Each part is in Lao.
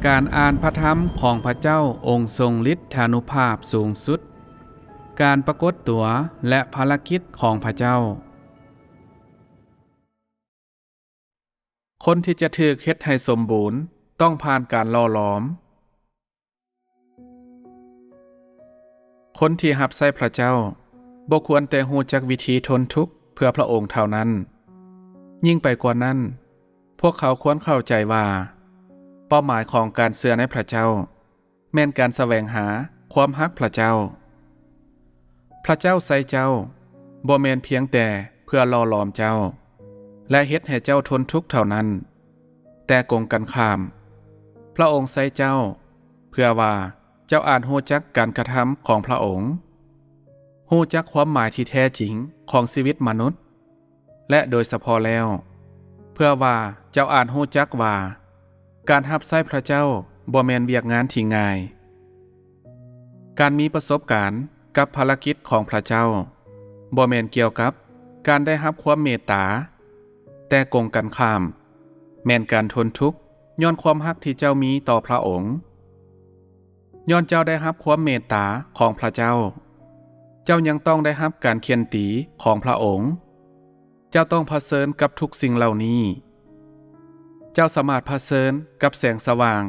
ການອ່ານພະທຳຂອງພະເຈົ້າອົງຊົງລິດທານຸພາບສູງສຸດ, ການປາກົດຕົວ ແລະ ພາລະກິດຂອງພະເຈົ້າ. ຄົນທີ່ຈະຖືກເຮັດໃຫ້ສົມບູນຕ້ອງຜ່ານການຫຼໍ່ຫຼອມ. ຄົນທີ່ຮັບໃຊ້ພະເຈົ້າບໍ່ຄວນແຕ່ຮູ້ຈັກວິທີທົນທຸກເພື່ອພະອົງເທົ່ານັ້ນ. ຍິ່ງໄປກວ່ານັ້ນ, ພວກເຂົາຄວນເຂົ້າໃຈວ່າ ເປົ້າໝາຍຂອງການເຊື່ອໃນພະເຈົ້າ ແມ່ນການສະແຫວງຫາຄວາມຮັກພະເຈົ້າ. ພະເຈົ້າໃຊ້ເຈົ້າບໍ່ແມ່ນພຽງແຕ່ເພື່ອຫຼໍ່ຫຼອມເຈົ້າ ແລະ ເຮັດໃຫ້ເຈົ້າທົນທຸກເທົ່ານັ້ນ, ແຕ່ກົງກັນຂ້າມ, ພະອົງໃຊ້ເຈົ້າເພື່ອວ່າເຈົ້າອາດຮູ້ຈັກການກະທຳຂອງພະອົງ, ຮູ້ຈັກຄວາມໝາຍທີ່ແທ້ຈິງຂອງຊີວິດມະນຸດ, ແລະ ໂດຍສະເພາະແລ້ວ, ເພື່ອວ່າເຈົ້າອາດຮູ້ຈັກວ່າການຮັບໃຊ້ພະເຈົ້າບໍ່ແມ່ນວຽກງານທີ່ງ່າຍ. ການມີປະສົບການກັບພາລະກິດຂອງພະເຈົ້າບໍ່ແມ່ນກ່ຽວກັບການໄດ້ຮັບຄວາມເມດຕາ, ແຕ່ກົງກັນຂ້າມ, ແມ່ນການທົນທຸກຍ້ອນຄວາມຮັກທີ່ເຈົ້າມີຕໍ່ພະອົງ. ຍ້ອນເຈົ້າໄດ້ຮັບຄວາມເມດຕາຂອງພະເຈົ້າ, ເຈົ້າຍັງຕ້ອງໄດ້ຮັບການຂຽນຕີຂອງພະອົງ. ເຈົ້າຕ້ອງຜະເຊີນກັບທຸກສິ່ງເຫຼົ່ານີ້. ເຈົ້າສາມາດຜະເຊີນກັບແສງສະຫວ່າງ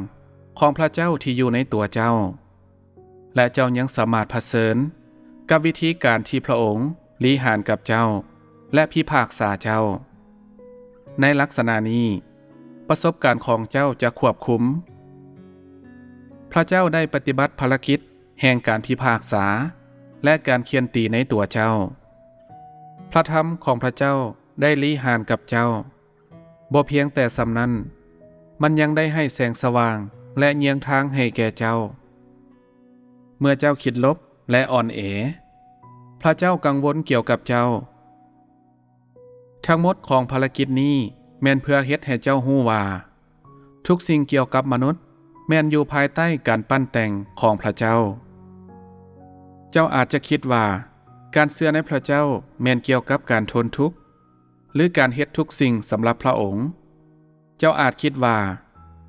ຂອງພະເຈົ້າທີ່ຢູ່ໃນຕົວເຈົ້າ, ແລະ ເຈົ້າຍັງສາມາດຜະເຊີນກັບວິທີການທີ່ພະອົງລິຫານກັບເຈົ້າ ແລະ ພິພາກສາເຈົ້າ. ໃນລັກສະນະນີ້, ປະສົບການຂອງເຈົ້າຈະຄວບຄຸມ. ພະເຈົ້າໄດ້ປະຕິບັດພາລະກິດແຫ່ງການພິພາກສາ ແລະ ການຂຽນຕີໃນຕົວເຈົ້າ. ພະທຳຂອງພະເຈົ້າໄດ້ລິຫານກັບເຈົ້າ. ບໍ່ພຽງແຕ່ສ່ຳນັ້ນ, ມັນຍັງໄດ້ໃຫ້ແສງສະຫວ່າງ ແລະ ເຍືອງທາງໃຫ້ແກ່ເຈົ້າ. ເມື່ອເຈົ້າຄິດລົບ ແລະ ອ່ອນແອ, ພະເຈົ້າກັງວົນກ່ຽວກັບເຈົ້າ. ທັງໝົດຂອງພາລະກິດນີ້ແມ່ນເພື່ອເຮັດໃຫ້ເຈົ້າຮູ້ວ່າ ທຸກສິ່ງກ່ຽວກັບມະນຸດແມ່ນຢູ່ພາຍໃຕ້ການປັ້ນແຕ່ງຂອງພະເຈົ້າ. ເຈົ້າອາດຈະຄິດວ່າການເຊື່ອໃນພະເຈົ້າແມ່ນກ່ຽວກັບການທົນທຸກ ຫຼື ການເຮັດທຸກສິ່ງສຳລັບພະອົງ. ເຈົ້າອາດຄິດວ່າ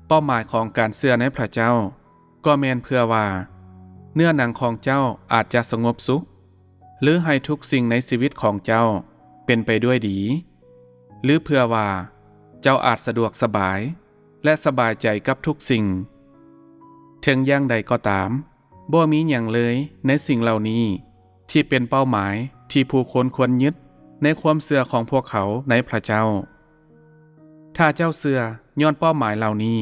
ເປົ້າໝາຍຂອງການເຊື່ອໃນພະເຈົ້າກໍແມ່ນເພື່ອວ່າເນື້ອໜັງຂອງເຈົ້າອາດຈະສະຫງົບສຸກ ຫຼື ໃຫ້ທຸກສິ່ງໃນຊີວິດຂອງເຈົ້າເປັນໄປດ້ວຍດີ, ຫຼື ເພື່ອວ່າເຈົ້າອາດສະດວກສະບາຍ ແລະ ສະບາຍໃຈກັບທຸກສິ່ງ. ເຖິງຢ່າງໃດກໍຕາມ, ບໍ່ມີຫຍັງເລີຍໃນສິ່ງເຫຼົ່ານີ້ທີ່ເປັນເປົ້າໝາຍທີ່ຜູ້ຄົນຄວນຍຶດໃນຄວາມເຊື່ອຂອງພວກເຂົາໃນພະເຈົ້າ. ຖ້າເຈົ້າເຊື່ອຍ້ອນເປົ້າໝາຍເຫຼົ່ານີ້,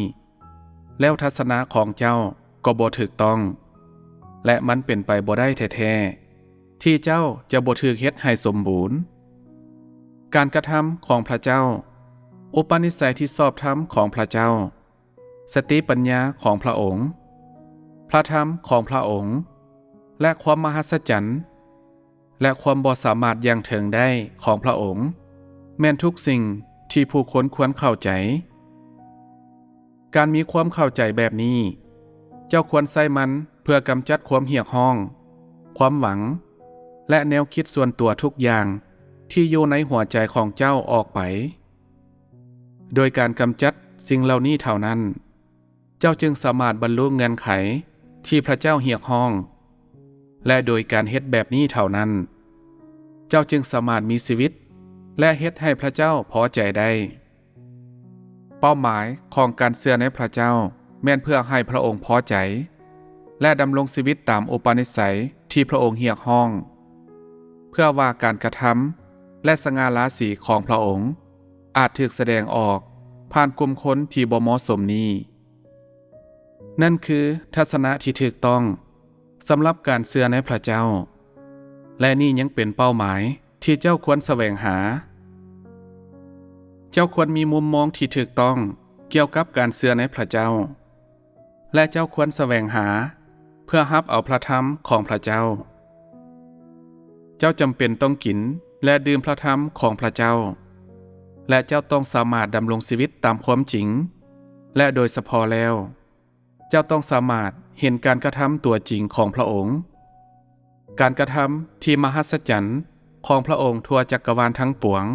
ແລ້ວທັດສະນະຂອງເຈົ້າກໍບໍ່ຖືກຕ້ອງ, ແລະ ມັນເປັນໄປບໍ່ໄດ້ແທ້ໆ ທີ່ເຈົ້າຈະບໍ່ຖືກເຮັດໃຫ້ສົມບູນ. ການກະທຳຂອງພະເຈົ້າ, ອຸປະນິໄສທີ່ຊອບທຳຂອງພະເຈົ້າ, ສະຕິປັນຍາຂອງພະອົງ, ພະທຳຂອງພະອົງ, ແລະ ຄວາມມະຫັດສະຈັນ ແລະ ຄວາມບໍ່ສາມາດຢ່າງເຖິງໄດ້ຂອງພະອົງ ແມ່ນທຸກສິ່ງທີ່ຜູ້ຄົນຄວນເຂົ້າໃຈ. ການມີຄວາມເຂົ້າໃຈແບບນີ້, ເຈົ້າຄວນໃຊ້ມັນເພື່ອກຳຈັດຄວາມຮຽກຮ້ອງ, ຄວາມຫວັງ ແລະ ແນວຄິດສ່ວນຕົວທຸກຢ່າງທີ່ຢູ່ໃນຫົວໃຈຂອງເຈົ້າອອກໄປ. ໂດຍການກຳຈັດສິ່ງເຫຼົ່ານີ້ເທົ່ານັ້ນ, ເຈົ້າຈຶ່ງສາມາດບັນລຸເງື່ອນໄຂທີ່ພະເຈົ້າຮຽກຮ້ອງ, ແລະ ໂດຍການເຮັດແບບນີ້ເທົ່ານັ້ນ, ເຈົ້າຈຶ່ງສາມາດມີຊີວິດ ແລະ ເຮັດໃຫ້ພະເຈົ້າພໍໃຈໄດ້. ເປົ້າໝາຍຂອງການເຊື່ອໃນພະເຈົ້າແມ່ນເພື່ອໃຫ້ພະອົງພໍໃຈ ແລະ ດຳລົງຊີວິດຕາມອຸປະນິໄສທີ່ພະອົງຮຽກຮ້ອງ, ເພື່ອວ່າການກະທຳ ແລະ ສະຫງ່າລາສີຂອງພະອົງ ອາດຖືກສະແດງອອກຜ່ານກຸ່ມຄົນທີ່ບໍ່ເໝາະສົມນີ້. ນັ້ນຄືທັດສະນະທີ່ຖືກຕ້ອງສຳລັບການເຊື່ອໃນພະເຈົ້າ, ແລະ ນີ້ຍັງເປັນເປົ້າໝາຍທີ່ເຈົ້າຄວນສະແຫວງຫາ. ເຈົ້າຄວນມີມຸມມອງທີ່ຖືກຕ້ອງກ່ຽວກັບການເຊື່ອໃນພະເຈົ້າ. ແລະ ເຈົ້າຄວນສະແຫວງຫາເພື່ອຮັບເອົາພະທຳຂອງພະເຈົ້າ. ເຈົ້າຈຳເປັນຕ້ອງກິນ ແລະ ດື່ມພະທຳຂອງພະເຈົ້າ, ແລະ ເຈົ້າຕ້ອງສາມາດດຳລົງຊີວິດຕາມຄວາມຈິງ, ແລະ ໂດຍສະເພາະແລ້ວ, ເຈົ້າຕ້ອງສາມາດເຫັນການກະທຳຕົວຈິງຂອງພະອົງ. ການກະທຳທີ່ມະຫັດສະຈັນຂອງພະອົງທົ່ວຈັກກະວານທັງປວງ,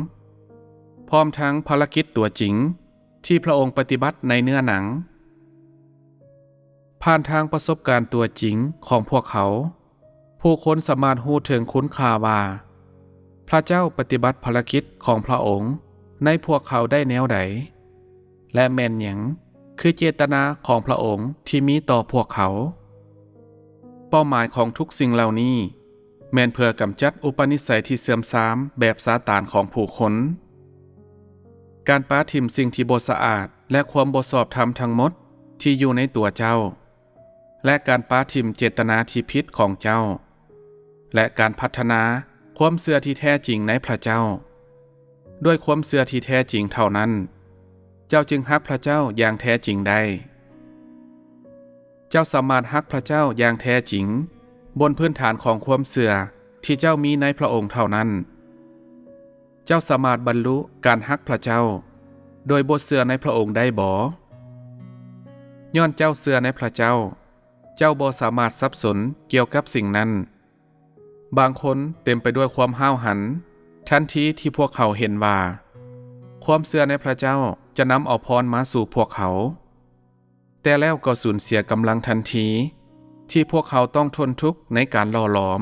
ພ້ອມທັງພາລະກິດຕົວຈິງທີ່ພະອົງປະຕິບັດໃນເນື້ອໜັງ. ຜ່ານທາງປະສົບການຕົວຈິງຂອງພວກເຂົາ, ຜູ້ຄົນສາມາດຮູ້ເຖິງຄຸນຄ່າວ່າພະເຈົ້າປະຕິບັດພາລະກິດຂອງພະອົງໃນພວກເຂົາໄດ້ແນວໃດ ແລະ ແມ່ນຫຍັງຄືເຈດຕະນາຂອງພະອົງທີ່ມີຕໍ່ພວກເຂົາ. ເປົ້າໝາຍຂອງທຸກສິ່ງເຫຼົ່ານີ້ແມ່ນເພື່ອກຳຈັດອຸປະນິໄສທີ່ເສື່ອມຊາມແບບຊາຕານຂອງຜູ້ຄົນ, ການປະຖິ້ມສິ່ງທີ່ບໍ່ສະອາດ ແລະ ຄວາມບໍ່ຊອບທຳທັງໝົດທີ່ຢູ່ໃນຕົວເຈົ້າ ແລະ ການປະຖິ້ມເຈດຕະນາທີ່ຜິດຂອງເຈົ້າ ແລະ ການພັດທະນາຄວາມເຊື່ອທີ່ແທ້ຈິງໃນພະເຈົ້າ. ດ້ວຍຄວາມເຊື່ອທີ່ແທ້ຈິງເທົ່ານັ້ນ, ເຈົ້າຈຶ່ງຮັກພະເຈົ້າຢ່າງແທ້ຈິງໄດ້. ເຈົ້າສາມາດຮັກພະເຈົ້າຢ່າງແທ້ຈິງບົນພື້ນຖານຂອງຄວາມເຊື່ອທີ່ເຈົ້າມີໃນພະອົງເທົ່ານັ້ນ. ເຈົ້າສາມາດບັນລຸການຮັກພະເຈົ້າໂດຍບໍ່ເຊື່ອໃນພະອົງໄດ້ບໍ? ຍ້ອນເຈົ້າເຊື່ອໃນພະເຈົ້າ, ເຈົ້າບໍ່ສາມາດສັບສົນກ່ຽວກັບສິ່ງນັ້ນ. ບາງຄົນເຕັມໄປດ້ວຍຄວາມຫ້າວຫັນທັນທີທີ່ພວກເຂົາເຫັນວ່າຄວາມເຊື່ອໃນພະເຈົ້າຈະນຳເອົາພອນມາສູ່ພວກເຂົາ, ແຕ່ແລ້ວກໍສູນເສຍກຳລັງທັນທີທີ່ພວກເຂົາຕ້ອງທົນທຸກໃນການຫຼໍ່ຫຼອມ.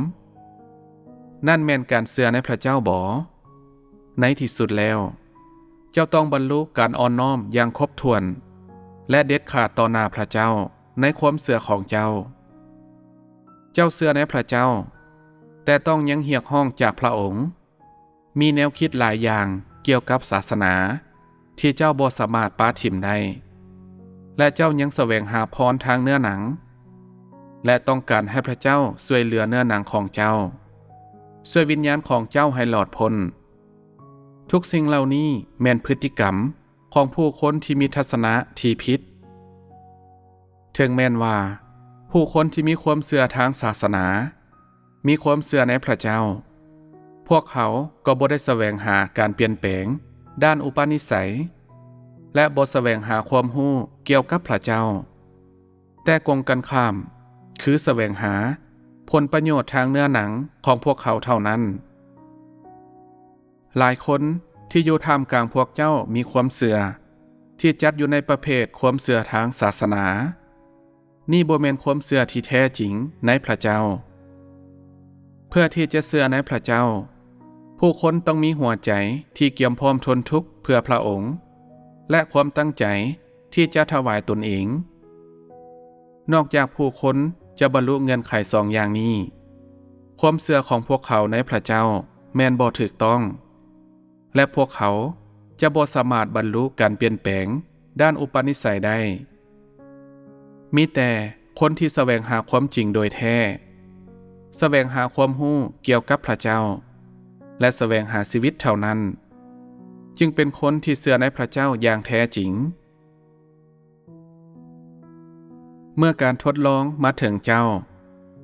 ນັ້ນແມ່ນການເຊື່ອໃນພະເຈົ້າບໍ? ໃນທີ່ສຸດແລ້ວ, ເຈົ້າຕ້ອງບັນລຸການອ່ອນນ້ອມຢ່າງຄົບຖ້ວນ ແລະ ເດັດຂາດຕໍ່ໜ້າພະເຈົ້າໃນຄວາມເຊື່ອຂອງເຈົ້າ. ເຈົ້າເຊື່ອໃນພະເຈົ້າ, ແຕ່ຕ້ອງຍັງຮຽກຮ້ອງຈາກພະອົງ. ມີແນວຄິດຫຼາຍຢ່າງກ່ຽວກັບສາສະໜາທີ່ເຈົ້າບໍ່ສາມາດປະຖິ້ມໄດ້, ແລະ ເຈົ້າຍັງສະແຫວງຫາພອນທາງເນື້ອໜັງ ແລະ ຕ້ອງການໃຫ້ພະເຈົ້າຊ່ວຍເຫຼືອເນື້ອໜັງຂອງເຈົ້າ, ຊ່ວຍວິນຍານຂອງເຈົ້າໃຫ້ຫຼອດພົ້ນ. ທຸກສິ່ງເຫຼົ່ານີ້ແມ່ນພຶດຕິກຳຂອງຜູ້ຄົນທີ່ມີທັດສະນະທີ່ຜິດ. ເຖິງແມ່ນວ່າຜູ້ຄົນທີ່ມີຄວາມເຊື່ອທາງສາສະໜາ ມີຄວາມເຊື່ອໃນພະເຈົ້າ, ພວກເຂົາກໍບໍ່ໄດ້ສະແຫວງຫາການປ່ຽນແປງດ້ານອຸປະນິໄສ ແລະ ບໍ່ສະແຫວງຫາຄວາມຮູ້ກ່ຽວກັບພະເຈົ້າ, ແຕ່ກົງກັນຂ້າມ, ຄືສະແຫວງຫາຜົນປະໂຫຍດທາງເນື້ອໜັງຂອງພວກເຂົາເທົ່ານັ້ນ. ຫຼາຍຄົນທີ່ຢູ່ທ່າມກາງພວກເຈົ້າມີຄວາມເຊື່ອທີ່ຈັດຢູ່ໃນປະເພດຄວາມເຊື່ອທາງສາສະໜາ. ນີ້ບໍ່ແມ່ນຄວາມເຊື່ອທີ່ແທ້ຈິງໃນພະເຈົ້າ. ເພື່ອທີ່ຈະເຊື່ອໃນພະເຈົ້າ, ຜູ້ຄົນຕ້ອງມີຫົວໃຈທີ່ກຽມພ້ອມທົນທຸກເພື່ອພະອົງ ແລະ ຄວາມຕັ້ງໃຈທີ່ຈະຖວາຍຕົນເອງ. ນອກຈາກຜູ້ຄົນຈະບັນລຸເງື່ອນໄຂສອງຢ່າງນີ້, ຄວາມເຊື່ອຂອງພວກເຂົາໃນພະເຈົ້າແມ່ນບໍ່ຖືກຕ້ອງ, ແລະ ພວກເຂົາຈະບໍ່ສາມາດບັນລຸການປ່ຽນແປງດ້ານອຸປະນິໄສໄດ້. ມີແຕ່ຄົນທີ່ສະແຫວງຫາຄວາມຈິງໂດຍແທ້, ສະແຫວງຫາຄວາມຮູ້ກ່ຽວກັບພະເຈົ້າ ແລະ ສະແຫວງຫາຊີວິດເທົ່ານັ້ນ, ຈຶ່ງເປັນຄົນທີ່ເຊື່ອໃນພະເຈົ້າຢ່າງແທ້ຈິງ. ເມື່ອການທົດລອງມາເຖິງເຈົ້າ,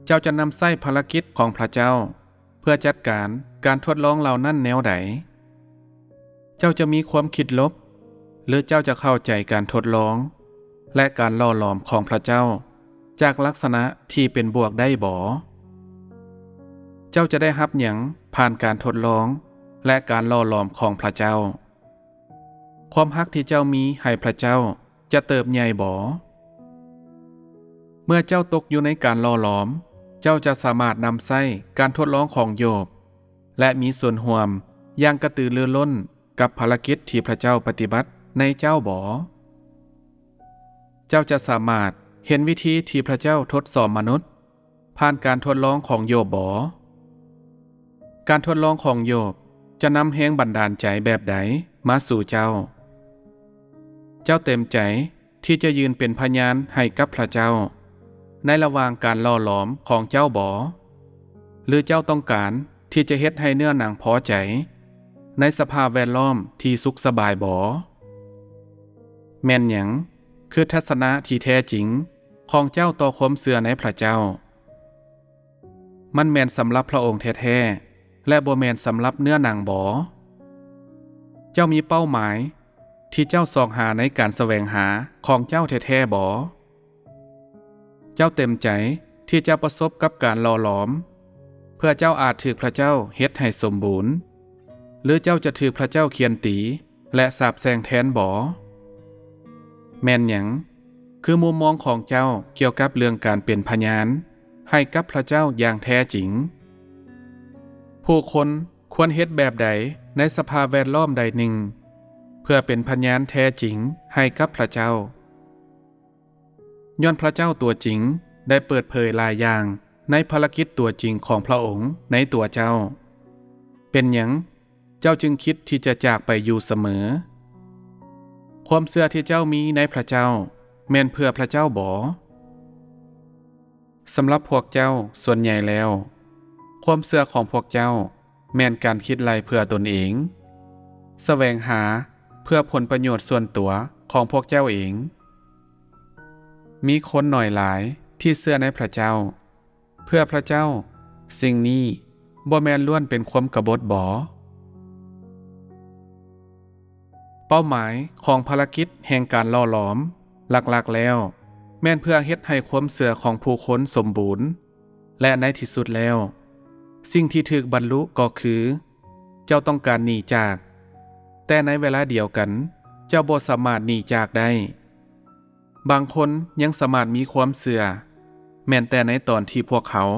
ເຈົ້າຈະນຳໃຊ້ພາລະກິດຂອງພະເຈົ້າເພື່ອຈັດການການທົດລອງເຫຼົ່ານັ້ນແນວໃດ? ເຈົ້າຈະມີຄວາມຄິດລົບ ຫຼື ເຈົ້າຈະເຂົ້າໃຈການທົດລອງ ແລະ ການຫຼໍ່ຫຼອມຂອງພະເຈົ້າຈາກລັກສະນະທີ່ເປັນບວກໄດ້ບໍ? ເຈົ້າຈະໄດ້ຮັບຫຍັງຜ່ານການທົດລອງ ແລະ ການຫຼໍ່ຫຼອມຂອງພະເຈົ້າ? ຄວາມຮັກທີ່ເຈົ້າມີໃຫ້ພະເຈົ້າຈະເຕີບໃຫຍ່ບໍ? ເມື່ອເຈົ້າຕົກຢູ່ໃນການຫຼໍ່ຫຼອມ, ເຈົ້າຈະສາມາດນຳໃຊ້ການທົດລອງຂອງໂຢບ ແລະ ມີສ່ວນຮ່ວມຢ່າງກະຕືລືລົ້ນກັບພາລະກິດທີ່ພະເຈົ້າປະຕິບັດໃນເຈົ້າບໍ? ເຈົ້າຈະສາມາດເຫັນວິທີທີ່ພະເຈົ້າທົດສອບມະນຸດ ຜ່ານການທົດລອງຂອງໂຢບບໍ? ການທົດລອງຂອງໂຢບຈະນຳແຮງບັນດານໃຈແບບໃດມາສູ່ເຈົ້າ? ເຈົ້າເຕັມໃຈທີ່ຈະຢືນເປັນພະຍານໃຫ້ກັບພະເຈົ້າໃນລະຫວ່າງການຫຼໍ່ຫຼອມຂອງເຈົ້າບໍ? ຫຼື ເຈົ້າຕ້ອງການທີ່ຈະເຮັດໃຫ້ເນື້ອໜັງພໍໃຈໃນສະພາບແວດລ້ອມທີ່ສຸກສະບາຍບໍ? ແມ່ນຫຍັງຄືທັດສະນະທີ່ແທ້ຈິງຂອງເຈົ້າຕໍ່ຄວາມເຊື່ອໃນພະເຈົ້າ? ມັນແມ່ນສຳລັບພະອົງແທ້ໆ ແລະ ບໍ່ແມ່ນສຳລັບເນື້ອໜັງບໍ? ເຈົ້າມີເປົ້າໝາຍທີ່ເຈົ້າຊອກຫາໃນການສະແຫວງຫາຂອງເຈົ້າແທ້ໆບໍ? ເຈົ້າເຕັມໃຈທີ່ຈະປະສົບກັບການຫຼໍ່ຫຼອມ ເພື່ອເຈົ້າອາດຖືກພະເຈົ້າເຮັດໃຫ້ສົມບູນ, ຫຼື ເຈົ້າຈະຖືກພະເຈົ້າຄຽນຕີ ແລະ ສາບແຊ່ງແທນບໍ? ແມ່ນຫຍັງ ຄືມຸມມອງຂອງເຈົ້າກ່ຽວກັບເລື່ອງການເປັນພະຍານໃຫ້ກັບພະເຈົ້າຢ່າງແທ້ຈິງ? ຜູ້ຄົນຄວນເຮັດແບບໃດໃນສະພາບແວດລ້ອມໃດໜຶ່ງ ເພື່ອເປັນພະຍານແທ້ຈິງໃຫ້ກັບພະເຈົ້າ? ຍ້ອນພະເຈົ້າຕົວຈິງໄດ້ເປີດເຜີຍຫຼາຍຢ່າງໃນພາລະກິດຕົວຈິງຂອງພະອົງໃນຕົວເຈົ້າ. ເປັນຫຍັງເຈົ້າຈຶ່ງຄິດທີ່ຈະຈາກໄປຢູ່ສະເໝີ? ຄວາມເຊື່ອທີ່ເຈົ້າມີໃນພະເຈົ້າແມ່ນເພື່ອພະເຈົ້າບໍ? ສຳລັບພວກເຈົ້າສ່ວນໃຫຍ່ແລ້ວ, ຄວາມເຊື່ອຂອງພວກເຈົ້າແມ່ນການຄິດໄລ່ເພື່ອຕົນເອງ, ສະແຫວງຫາເພື່ອຜົນປະໂຫຍດສ່ວນຕົວຂອງພວກເຈົ້າເອງ. ມີຄົນໜ້ອຍຫຼາຍທີ່ເຊື່ອໃນພະເຈົ້າ, ເພື່ອພະເຈົ້າ, ສິ່ງນີ້ບໍ່ແມ່ນລ້ວນເປັນຄວາມກະບົດບໍ? ເປົ້າໝາຍຂອງພາລະກິດແຫ່ງການຫຼໍ່ຫຼອມ ຫຼັກໆແລ້ວ ແມ່ນເພື່ອເຮັດໃຫ້ຄວາມເຊື່ອຂອງຜູ້ຄົນສົມບູນ ແລະ ໃນທີ່ສຸດແລ້ວ, ສິ່ງທີ່ຖືກບັນລຸກໍຄື ເຈົ້າຕ້ອງການໜີຈາກ, ແຕ່ໃນເວລາດຽວກັນ ເຈົ້າບໍ່ສາມາດໜີຈາກໄດ້. ບາງຄົນຍັງສາມາດມີຄວາມເຊື່ອ ແມ່ນແຕ່ໃນຕອນທີ່ພວກເຂົາ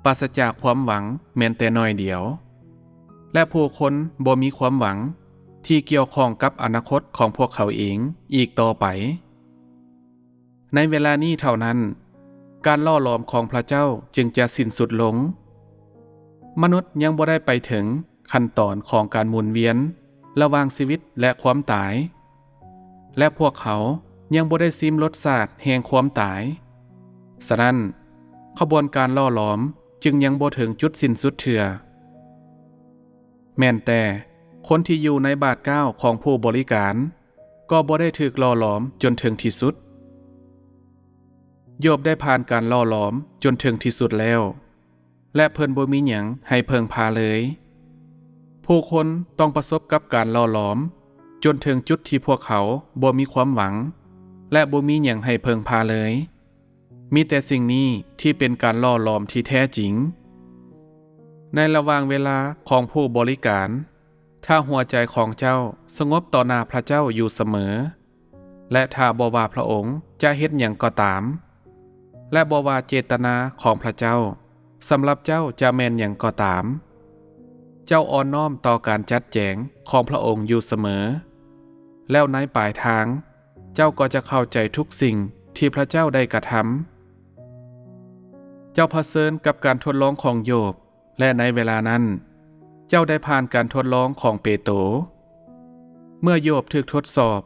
ປາສະຈາກຄວາມຫວັງແມ່ນແຕ່ໜ້ອຍດຽວ, ແລະ ຜູ້ຄົນບໍ່ມີຄວາມຫວັງທີ່ກ່ຽວຂ້ອງກັບອະນາຄົດຂອງພວກເຂົາເອງອີກຕໍ່ໄປ. ໃນເວລານີ້ເທົ່ານັ້ນ, ການຫຼໍ່ຫຼອມຂອງພະເຈົ້າຈຶ່ງຈະສິ້ນສຸດລົງ. ມະນຸດຍັງບໍ່ໄດ້ໄປເຖິງຂັ້ນຕອນຂອງການໝູນວຽນລະຫວ່າງຊີວິດ ແລະ ຄວາມຕາຍ, ແລະ ພວກເຂົາຍັງບໍ່ໄດ້ຊີມລົດຊາດແຫ່ງຄວາມຕາຍ. ສະນັ້ນ, ຂະບວນການຫຼໍ່ຫຼອມຈຶ່ງຍັງບໍ່ເຖິງຈຸດສິ້ນສຸດເທື່ອ. ແມ່ນແຕ່ຄົນທີ່ຢູ່ໃນບາດກ້າວຂອງຜູ້ບໍລິການກໍບໍ່ໄດ້ຖືກຫຼໍ່ຫຼອມຈົນເຖິງທີ່ສຸດ. ໂຢບໄດ້ຜ່ານການຫຼໍ່ຫຼອມຈົນເຖິງທີ່ສຸດແລ້ວ ແລະ ເພິ່ນບໍ່ມີຫຍັງໃຫ້ເພິ່ງພາເລີຍ. ຜູ້ຄົນຕ້ອງປະສົບກັບການຫຼໍ່ຫຼອມຈົນເຖິງຈຸດທີ່ພວກເຂົາບໍ່ມີຄວາມຫວັງ ແລະ ບໍ່ມີຫຍັງໃຫ້ເພິ່ງພາເລີຍ. ມີແຕ່ສິ່ງນີ້ທີ່ເປັນການຫຼໍ່ຫຼອມທີ່ແທ້ຈິງ. ໃນລະຫວ່າງເວລາຂອງຜູ້ບໍລິການ, ຖ້າຫົວໃຈຂອງເຈົ້າສະຫງົບຕໍ່ໜ້າພະເຈົ້າຢູ່ສະເໝີ, ແລະ ຖ້າບໍ່ວ່າພະອົງຈະເຮັດຫຍັງກໍຕາມ, ແລະ ບໍ່ວ່າເຈດຕະນາຂອງພະເຈົ້າສຳລັບເຈົ້າຈະແມ່ນຫຍັງກໍຕາມ, ເຈົ້າອ່ອນນ້ອມຕໍ່ການຈັດແຈງຂອງພະອົງຢູ່ສະເໝີ, ແລ້ວໃນປາຍທາງ ເຈົ້າກໍຈະເຂົ້າໃຈທຸກສິ່ງທີ່ພະເຈົ້າໄດ້ກະທຳ. ເຈົ້າຜະເຊີນກັບການທົດລອງຂອງໂຢບ, ແລະ ໃນເວລານັ້ນ, ເຈົ້າໄດ້ຜ່ານການທົດລອງຂອງເປໂຕ. ເມື່ອໂຢບຖືກທົດສອບ,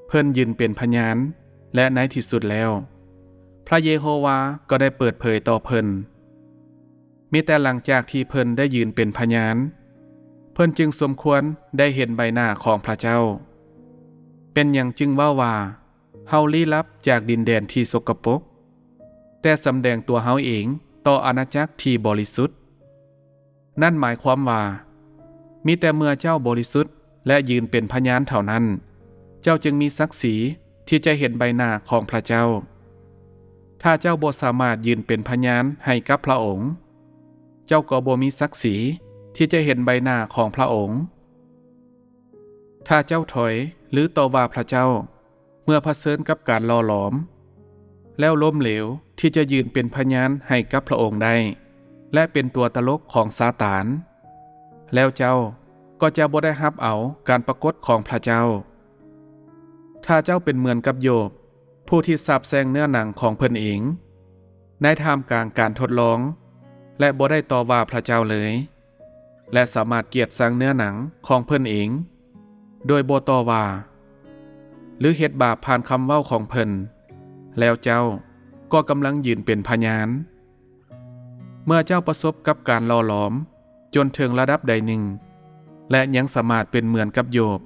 ເພິ່ນຢືນເປັນພະຍານ, ແລະ ໃນທີ່ສຸດແລ້ວ, ພະເຢໂຮວາກໍໄດ້ເປີດເຜີຍຕໍ່ເພິ່ນ. ມີແຕ່ຫຼັງຈາກທີ່ເພິ່ນໄດ້ຢືນເປັນພະຍານ, ເພິ່ນຈຶ່ງສົມຄວນໄດ້ເຫັນໃບໜ້າຂອງພະເຈົ້າ. ເປັນຫຍັງຈຶ່ງເວົ້າວ່າ, ເຮົາລີ້ລັບຈາກດິນແດນທີ່ສົກກະປົກ, ແຕ່ສຳແດງຕົວເຮົາເອງຕໍ່ອານາຈັກທີ່ບໍລິສຸດ? ນັ້ນໝາຍຄວາມວ່າ, ມີແຕ່ເມື່ອເຈົ້າບໍລິສຸດ ແລະ ຢືນເປັນພະຍານເທົ່ານັ້ນ, ເຈົ້າຈຶ່ງມີສັກສີທີ່ຈະເຫັນໃບໜ້າຂອງພະເຈົ້າ. ຖ້າເຈົ້າບໍ່ສາມາດຢືນເປັນພະຍານໃຫ້ກັບພະອົງ, ເຈົ້າກໍບໍ່ມີສັກສີທີ່ຈະເຫັນໃບໜ້າຂອງພະອົງ. ຖ້າເຈົ້າຖອຍ ຫຼື ຕໍ່ວ່າພະເຈົ້າ ເມື່ອຜະເຊີນກັບການຫຼໍ່ຫຼອມ, ແລ້ວລົ້ມເຫຼວທີ່ຈະຢືນເປັນພະຍານໃຫ້ກັບພະອົງໄດ້ ແລະ ເປັນຕົວຕະຫຼົກຂອງຊາຕານ, ແລ້ວເຈົ້າກໍຈະບໍ່ໄດ້ຮັບເອົາການປາກົດຂອງພະເຈົ້າ. ຖ້າເຈົ້າເປັນເໝືອນກັບໂຢບ, ຜູ້ທີ່ສາບແຊ່ງເນື້ອໜັງຂອງເພິ່ນເອງ ໃນທ່າມກາງການທົດລອງ ແລະ ບໍ່ໄດ້ຕໍ່ວ່າພະເຈົ້າເລີຍ, ແລະ ສາມາດກຽດຊັງເນື້ອໜັງຂອງເພິ່ນເອງ ໂດຍບໍ່ຕໍ່ວ່າ ຫຼື ເຮັດບາບຜ່ານຄຳເວົ້າຂອງເພິ່ນ, ແລ້ວເຈົ້າກໍກຳລັງຢືນເປັນພະຍານ. ເມື່ອເຈົ້າປະສົບກັບການຫຼໍ່ຫຼອມຈົນເຖິງລະດັບໃດໜຶ່ງ ແລະ ຍັງສາມາດເປັນເໝືອນກັບໂຢບ,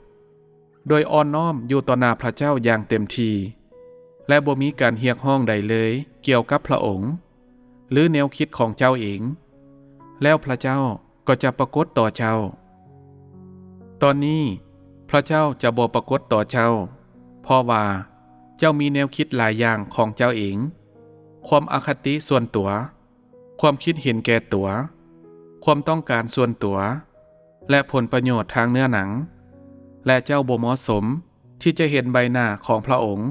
ໂດຍອ່ອນນ້ອມຢູ່ຕໍ່ໜ້າພະເຈົ້າຢ່າງເຕັມທີ່ ແລະ ບໍ່ມີການຮຽກຮ້ອງໃດເລີຍກ່ຽວກັບພະອົງ ຫຼື ແນວຄິດຂອງເຈົ້າເອງ, ແລ້ວພະເຈົ້າກໍຈະປາກົດຕໍ່ເຈົ້າ. ຕອນນີ້ພະເຈົ້າຈະບໍ່ປາກົດຕໍ່ເຈົ້າ, ເພາະວ່າເຈົ້າມີແນວຄິດຫຼາຍຢ່າງຂອງເຈົ້າເອງ, ຄວາມອະຄະຕິສ່ວນຕົວ, ຄວາມຄິດເຫັນແກ່ຕົວ, ຄວາມຕ້ອງການສ່ວນຕົວ ແລະ ຜົນປະໂຫຍດທາງເນື້ອໜັງ, ແລະ ເຈົ້າບໍ່ເໝາະສົມທີ່ຈະເຫັນໃບໜ້າຂອງພະອົງ.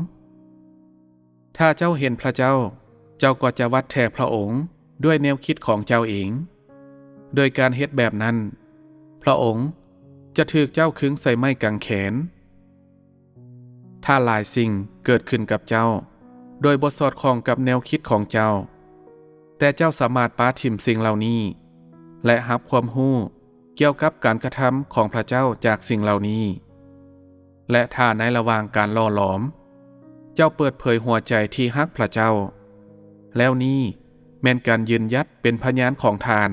ຖ້າເຈົ້າເຫັນພະເຈົ້າ, ເຈົ້າກໍຈະວັດແທກພະອົງດ້ວຍແນວຄິດຂອງເຈົ້າເອງ. ໂດຍການເຮັດແບບນັ້ນ, ພະອົງຈະຖືກເຈົ້າຄຶງໃສ່ໄມ້ກາງແຂນ. ຖ້າຫຼາຍສິ່ງເກີດຂຶ້ນກັບເຈົ້າໂດຍບໍ່ສອດຄ່ອງກັບແນວຄິດຂອງເຈົ້າ, ແຕ່ເຈົ້າສາມາດປະຖິ້ມສິ່ງເຫຼົ່ານີ້ ແລະ ຮັບຄວາມຮູ້ກ່ຽວກັບການກະທຳຂອງພະເຈົ້າຈາກສິ່ງເຫຼົ່ານີ້. ແລະ ຖ້າໃນລະຫວ່າງການຫຼໍ່ຫຼອມ, ເຈົ້າເປີດເຜີຍຫົວໃຈທີ່ຮັກພະເຈົ້າ, ແລ້ວນີ້ແມ່ນການຢືນຢັດເປັນພະຍານຂອງທ່ານ.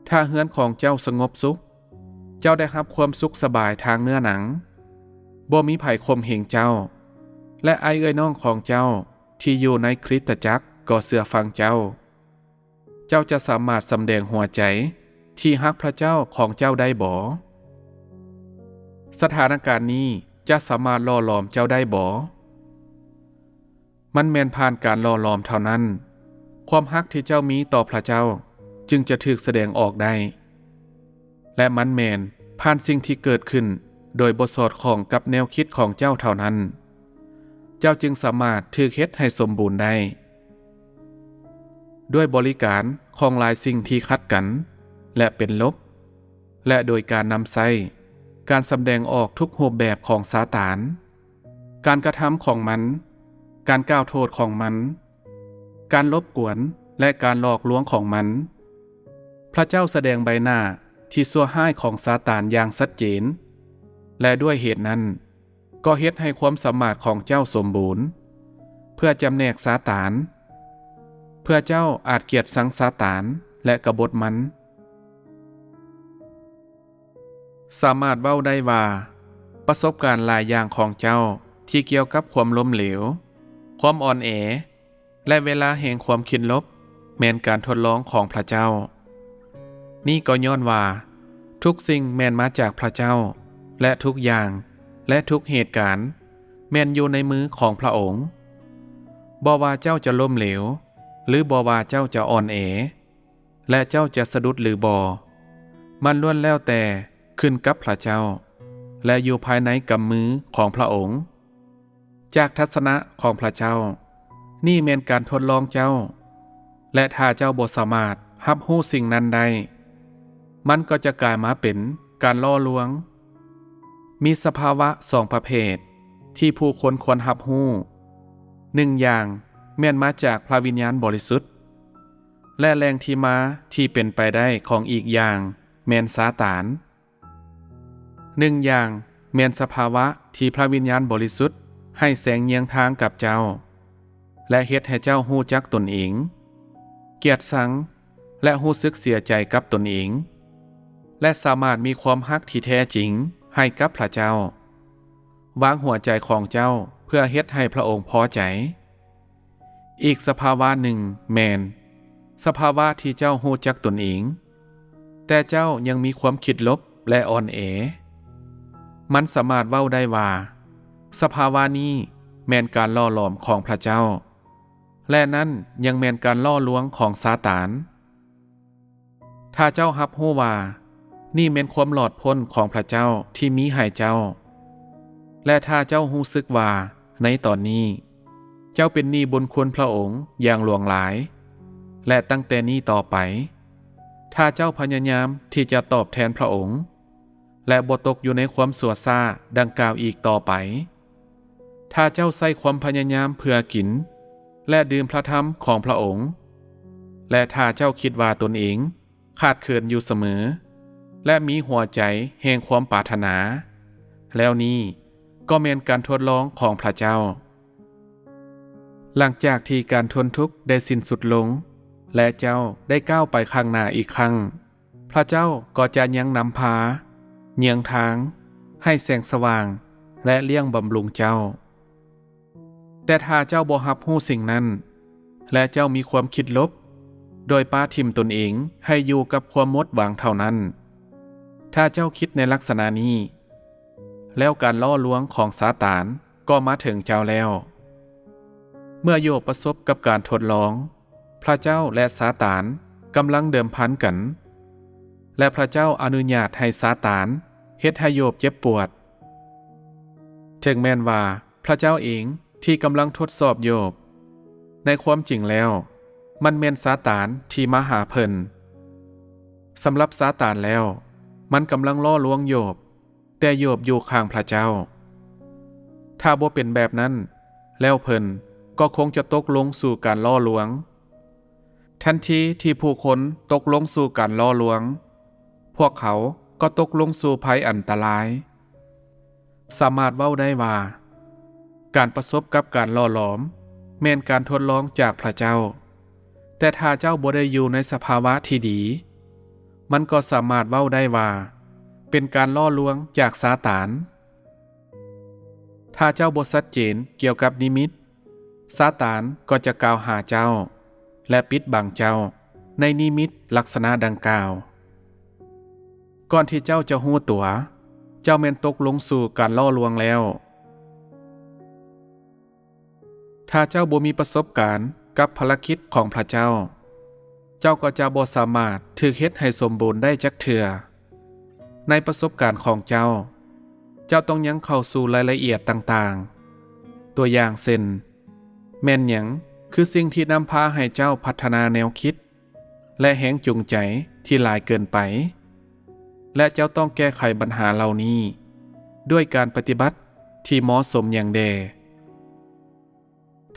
ຖ້າເຮືອນຂອງເຈົ້າສະຫງົບສຸກ, ເຈົ້າໄດ້ຮັບຄວາມສຸກສະບາຍທາງເນື້ອໜັງ, ບໍ່ມີໃຜຂົ່ມເຫງເຈົ້າ, ແລະ ອ້າຍເອື້ອຍນ້ອງຂອງເຈົ້າທີ່ຢູ່ໃນຄຣິສຕະຈັກກໍເຊື່ອຟັງເຈົ້າ. ເຈົ້າຈະສາມາດສຳແດງຫົວໃຈທີ່ຮັກພະເຈົ້າຂອງເຈົ້າໄດ້ບໍ? ສະຖານະການນີ້ຈະສາມາດຫຼໍ່ຫຼອມເຈົ້າໄດ້ບໍ? ມັນແມ່ນຜ່ານການຫຼໍ່ຫຼອມເທົ່ານັ້ນ, ຄວາມຮັກທີ່ເຈົ້າມີຕໍ່ພະເຈົ້າຈຶ່ງຈະຖືກສະແດງອອກໄດ້. ແລະ ມັນແມ່ນຜ່ານສິ່ງທີ່ເກີດຂຶ້ນໂດຍບໍ່ສອດຄ່ອງກັບແນວຄິດຂອງເຈົ້າເທົ່ານັ້ນ, ເຈົ້າຈຶ່ງສາມາດຖືກເຮັດໃຫ້ສົມບູນໄດ້. ດ້ວຍບໍລິການຂອງຫຼາຍສິ່ງທີ່ຂັດກັນ ແລະ ເປັນລົບ, ແລະ ໂດຍການນຳໃຊ້ການສຳແດງອອກທຸກຮູບແບບຂອງຊາຕານ, ການກະທຳຂອງມັນ, ການກ່າວໂທດຂອງມັນ, ການລົບກວນ ແລະ ການຫຼອກລວງຂອງມັນ, ພະເຈົ້າສະແດງໃບໜ້າທີ່ຊົ່ວຮ້າຍຂອງຊາຕານຢ່າງຊັດເຈນ, ແລະ ດ້ວຍເຫດນັ້ນ ກໍເຮັດໃຫ້ຄວາມສາມາດຂອງເຈົ້າສົມບູນ ເພື່ອຈຳແນກຊາຕານ, ເພື່ອເຈົ້າອາດກຽດຊັງຊາຕານ ແລະ ກະບົດມັນ. ສາມາດເວົ້າໄດ້ວ່າ, ປະສົບການຫຼາຍຢ່າງຂອງເຈົ້າທີ່ກ່ຽວກັບຄວາມລົ້ມເຫຼວ, ຄວາມອ່ອນແອ, ແລະ ເວລາແຫ່ງຄວາມຄິດລົບ ແມ່ນການທົດລອງຂອງພະເຈົ້າ. ນີ້ກໍຍ້ອນວ່າ ທຸກສິ່ງແມ່ນມາຈາກພະເຈົ້າ, ແລະ ທຸກຢ່າງ ແລະ ທຸກເຫດການແມ່ນຢູ່ໃນມືຂອງພະອົງ. ບໍ່ວ່າເຈົ້າຈະລົ້ມເຫຼວ ຫຼື ບໍ່ວ່າເຈົ້າຈະອ່ອນແອ, ແລະ ເຈົ້າຈະສະດຸດຫຼືບໍ່, ມັນລ້ວນແລ້ວແຕ່ຂຶ້ນກັບພະເຈົ້າ ແລະ ຢູ່ພາຍໃນກຳມືຂອງພະອົງ. ຈາກທັດສະນະຂອງພະເຈົ້າ, ນີ້ແມ່ນການທົດລອງເຈົ້າ, ແລະ ຖ້າເຈົ້າບໍ່ສາມາດຮັບຮູ້ສິ່ງນັ້ນໄດ້, ມັນກໍຈະກາຍມາເປັນການຫຼໍ່ລວງ. ມີສະພາວະສອງປະເພດທີ່ຜູ້ຄົນຄວນຮັບຮູ້. ໜຶ່ງຢ່າງແມ່ນມາຈາກພະວິນຍານບໍລິສຸດ, ແລະ ແຫຼ່ງທີ່ມາທີ່ເປັນໄປໄດ້ຂອງອີກຢ່າງແມ່ນຊາຕານ. ໜຶ່ງຢ່າງແມ່ນສະພາວະທີ່ພະວິນຍານບໍລິສຸດໃຫ້ແສງຍຽງທາງກັບເຈົ້າ ແລະ ເຮັດໃຫ້ເຈົ້າຮູ້ຈັກຕົນເອງ, ກຽດຊັງ ແລະ ຮູ້ສຶກເສຍໃຈກັບຕົນເອງ, ແລະ ສາມາດມີຄວາມຮັກທີ່ແທ້ຈິງໃຫ້ກັບພະເຈົ້າ, ວາງຫົວໃຈຂອງເຈົ້າເພື່ອເຮັດໃຫ້ພະອົງພໍໃຈ. ອີກສະພາວະໜຶ່ງແມ່ນສະພາວະທີ່ເຈົ້າຮູ້ຈັກຕົນເອງ, ແຕ່ເຈົ້າຍັງມີຄວາມຄິດລົບ ແລະ ອ່ອນແອ. ມັນສາມາດເວົ້າໄດ້ວ່າ ສະພາວະນີ້ແມ່ນການຫຼໍ່ຫຼອມຂອງພະເຈົ້າ, ແລະ ນັ້ນຍັງແມ່ນການຫຼໍ່ລວງຂອງຊາຕານ. ຖ້າເຈົ້າຮັບຮູ້ວ່ານີ້ແມ່ນຄວາມຫຼອດພົ້ນຂອງພະເຈົ້າທີ່ມີໃຫ້ເຈົ້າ, ແລະ ຖ້າເຈົ້າຮູ້ສຶກວ່າໃນຕອນນີ້ເຈົ້າເປັນໜີ້ບຸນຄຸນພະອົງຢ່າງຫຼວງຫຼາຍ, ແລະ ຕັ້ງແຕ່ນີ້ຕໍ່ໄປ, ຖ້າເຈົ້າພະຍາຍາມທີ່ຈະຕອບແທນພະອົງ, ແລະ ບໍ່ຕົກຢູ່ໃນຄວາມຊົ່ວຊ້າດັ່ງກ່າວອີກຕໍ່ໄປ, ຖ້າເຈົ້າໃຊ້ຄວາມພະຍາຍາມເພື່ອກິນ ແລະ ດື່ມພະທຳຂອງພະອົງ, ແລະ ຖ້າເຈົ້າຄິດວ່າຕົນເອງຂາດເຂີນຢູ່ສະເໝີ ແລະ ມີຫົວໃຈແຫ່ງຄວາມປາດຖະໜາ, ແລ້ວນີ້ກໍແມ່ນການທົດລອງຂອງພະເຈົ້າ. ຫຼັງຈາກທີ່ການທົນທຸກໄດ້ສິ້ນສຸດລົງ ແລະ ເຈົ້າໄດ້ກ້າວໄປຂ້າງໜ້າອີກຄັ້ງ, ພະເຈົ້າກໍຈະຍັງນຳພາ, ເຍືອງທາງ, ໃຫ້ແສງສະຫວ່າງ ແລະ ລ້ຽງບຳລຸງເຈົ້າ. ແຕ່ຖ້າເຈົ້າບໍ່ຮັບຮູ້ສິ່ງນັ້ນ ແລະ ເຈົ້າມີຄວາມຄິດລົບ ໂດຍປະຖິ້ມຕົນເອງໃຫ້ຢູ່ກັບຄວາມໝົດຫວັງເທົ່ານັ້ນ, ຖ້າເຈົ້າຄິດໃນລັກສະນະນີ້, ແລ້ວການຫຼໍ່ລວງຂອງຊາຕານກໍມາເຖິງເຈົ້າແລ້ວ. ເມື່ອໂຢບປະສົບກັບການທົດລອງ, ພະເຈົ້າ ແລະ ຊາຕານກຳລັງເດີມພັນກັນ, ແລະ ພະເຈົ້າອະນຸຍາດໃຫ້ຊາຕານເຮັດໃຫ້ໂຢບເຈັບປວດ. ເຖິງແມ່ນວ່າພະເຈົ້າເອງ ທີ່ກຳລັງທົດສອບໂຢບ. ໃນຄວາມຈິງແລ້ວ, ມັນແມ່ນຊາຕານທີ່ມາຫາເພິ່ນ. ສຳລັບຊາຕານແລ້ວ, ມັນກຳລັງຫຼໍ່ລວງໂຢບ, ແຕ່ໂຢບຢູ່ຂ້າງພຣະເຈົ້າ. ຖ້າບໍ່ເປັນແບບນັ້ນ, ແລ້ວເພິ່ນກໍຄົງຈະຕົກລົງສູ່ການຫຼໍ່ລວງ. ທັນທີທີ່ຜູ້ຄົນຕົກລົງສູ່ການຫຼໍ່ລວງ, ພວກເຂົາກໍຕົກລົງສູ່ໄພອັນຕະລາຍ. ສາມາດເວົ້າໄດ້ວ່າ, ການປະສົບກັບການຫຼໍ່ຫຼອມແມ່ນການທົດລອງຈາກພຣະເຈົ້າ, ແຕ່ຖ້າເຈົ້າບໍ່ໄດ້ຢູ່ໃນສະພາວະທີ່ດີ, ມັນກໍສາມາດເວົ້າໄດ້ວ່າ ເປັນການຫຼໍ່ລວງຈາກຊາຕານ. ຖ້າເຈົ້າບໍ່ຊັດເຈນກ່ຽວກັບນິມິດ, ຊາຕານກໍຈະກ່າວຫາເຈົ້າ ແລະ ປິດບັງເຈົ້າໃນນິມິດລັກສະນະດັ່ງກ່າວ. ກ່ອນທີ່ເຈົ້າຈະຮູ້ຕົວ, ເຈົ້າແມ່ນຕົກລົງສູ່ການຫຼໍ່ລວງແລ້ວ. ຖ້າເຈົ້າບໍ່ມີປະສົບການກັບພາລະກິດຂອງພຣະເຈົ້າ, ເຈົ້າກໍຈະບໍ່ສາມາດຖືກເຮັດໃຫ້ສົມບູນໄດ້ຈັກເທື່ອ. ໃນປະສົບການຂອງເຈົ້າ, ເຈົ້າຕ້ອງຍັງເຂົ້າສູ່ລາຍລະອຽດຕ່າງໆ, ຕົວຢ່າງເຊັ່ນ, ແມ່ນຫຍັງຄືສິ່ງທີ່ນຳພາໃຫ້ເຈົ້າພັດທະນາແນວຄິດ ແລະ ແຮງຈູງໃຈທີ່ຫຼາຍເກີນໄປ, ແລະ ເຈົ້າຕ້ອງແກ້ໄຂບັນຫາເຫຼົ່ານີ້ດ້ວຍການປະຕິບັດທີ່ເໝາະສົມຫຍັງແດ່?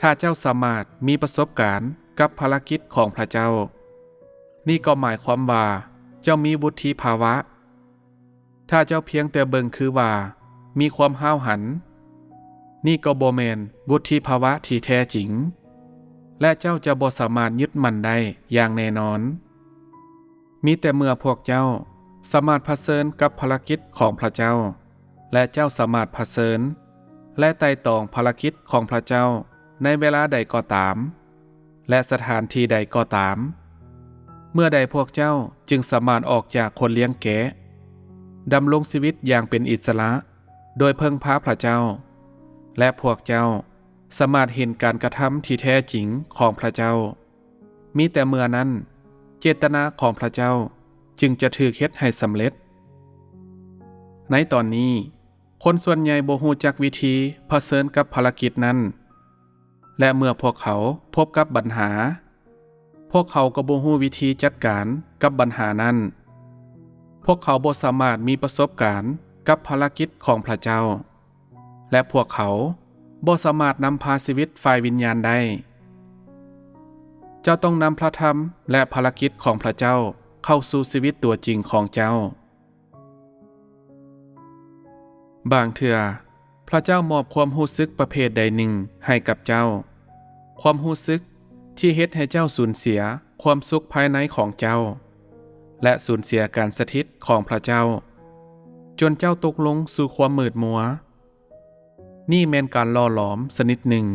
ຖ້າເຈົ້າສາມາດມີປະສົບການກັບພາລະກິດຂອງພຣະເຈົ້າ, ນີ້ກໍໝາຍຄວາມວ່າເຈົ້າມີວຸດທິພາວະ. ຖ້າເຈົ້າພຽງແຕ່ເບິ່ງຄືວ່າມີຄວາມຫ້າວຫັນ, ນີ້ກໍບໍ່ແມ່ນວຸດທິພາວະທີ່ແທ້ຈິງ, ແລະ ເຈົ້າຈະບໍ່ສາມາດຍຶດໝັ້ນໄດ້ຢ່າງແນ່ນອນ. ມີແຕ່ເມື່ອພວກເຈົ້າສາມາດຜະເຊີນກັບພາລະກິດຂອງພຣະເຈົ້າ, ແລະ ເຈົ້າສາມາດຜະເຊີນ ແລະ ໄຕ່ຕອງພາລະກິດຂອງພຣະເຈົ້າໃນເວລາໃດກໍຕາມ ແລະ ສະຖານທີ່ໃດກໍຕາມ, ເມື່ອໃດພວກເຈົ້າຈຶ່ງສາມາດອອກຈາກຄົນລ້ຽງແກະ, ດຳລົງຊີວິດຢ່າງເປັນອິດສະຫຼະໂດຍເພິ່ງພາພຣະເຈົ້າ, ແລະ ພວກເຈົ້າສາມາດເຫັນການກະທຳທີ່ແທ້ຈິງຂອງພຣະເຈົ້າ. ມີແຕ່ເມື່ອນັ້ນ, ເຈດຕະນາຂອງພຣະເຈົ້າຈຶ່ງຈະຖືກເຮັດໃຫ້ສຳເລັດ. ໃນຕອນນີ້, ຄົນສ່ວນໃຫຍ່ບໍ່ຮູ້ຈັກວິທີຜະເຊີນກັບພາລະກິດນັ້ນ, ແລະ ເມື່ອພວກເຂົາພົບກັບບັນຫາ, ພວກເຂົາກໍບໍ່ຮູ້ວິທີຈັດການກັບບັນຫານັ້ນ. ພວກເຂົາບໍ່ສາມາດມີປະສົບການກັບພາລະກິດຂອງພຣະເຈົ້າ. ແລະ ພວກເຂົາບໍ່ສາມາດນຳພາຊີວິດຝ່າຍວິນຍານໄດ້. ເຈົ້າຕ້ອງນຳພຣະທຳ ແລະ ພາລະກິດຂອງພຣະເຈົ້າເຂົ້າສູ່ຊີວິດຕົວຈິງຂອງເຈົ້າ. ບາງເທື່ອ, ພຣະເຈົ້າມອບຄວາມຮູ້ສຶກປະເພດໃດໜຶ່ງໃຫ້ກັບເຈົ້າ, ຄວາມຮູ້ສຶກທີ່ເຮັດໃຫ້ເຈົ້າສູນເສຍຄວາມສຸກພາຍໃນຂອງເຈົ້າ ແລະ ສູນເສຍການສະຖິດຂອງພຣະເຈົ້າ, ຈົນເຈົ້າຕົກລົງສູ່ຄວາມມືດມົວ. ນີ້ແມ່ນການຫຼໍ່ຫຼອມຊະນິດໜຶ່ງ.